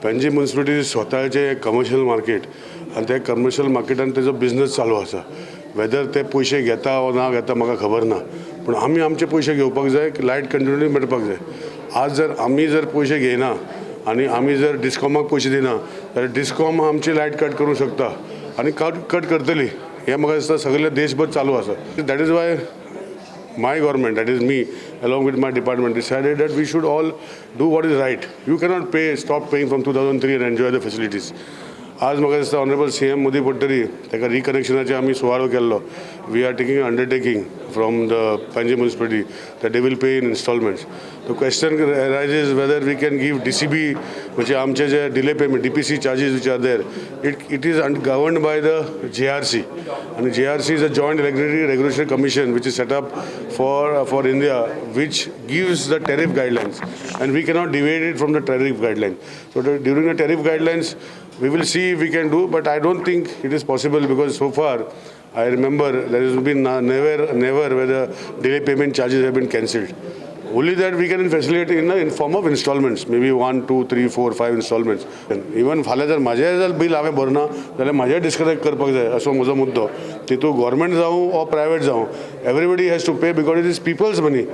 Panaji municipality स्वताचें commercial market आनी ते कमर्शियल मार्केटान तेजो बिजनस चालू आसा. वेदर ते पयशे घेता वो ना घेता म्हाका खबर ना, पूण आमी आमचे पयशे घेवपाक जाय, लायट कंटिन्यू मेळपाक जाय. आज जर आमी जर पयशे घेयना आनी आमी जर डिस्कॉमाक पयशे दिना जाल्यार डिस्कॉम आमची लायट कट करूंक शकता आनी कट करतली. हें म्हाका दिसता सगळे देशभर चालू आसा. That is why my government, that is me, along with my department, decided that we should all do what is right. You cannot pay, stop paying from 2003 and enjoy the facilities. आज म्हाका दिसता honourable CM Modi पडटरी ताका रिकनेक्शनाचे आमी सुवाळो केल्लो. We are taking undertaking from the Panaji municipality that they will pay in installments. The question rises whether we can give DCB, म्हणजे आमचे जे delay payment, DPC charges which are there, it is governed by the JRC आनी JRC is a joint regulatory commission which is set up for India, which gives the tariff guidelines, and we cannot deviate it from the tariff guideline. So during the tariff guidelines, we will see if we can do, but I don't think it is possible because so far, I remember there has been never, never where the delay payment charges have been cancelled. Only that we can facilitate in form of installments, maybe one, two, three, four, five installments. Even फाल्यां जर म्हाजें जर bill हांवें भरना जाल्यार म्हाजें disconnect करपाक जाय असो म्हजो मुद्दो. तितूंत गव्हर्मेंट जावं वा प्रायवेट जावं, everybody has to pay because it is people's money.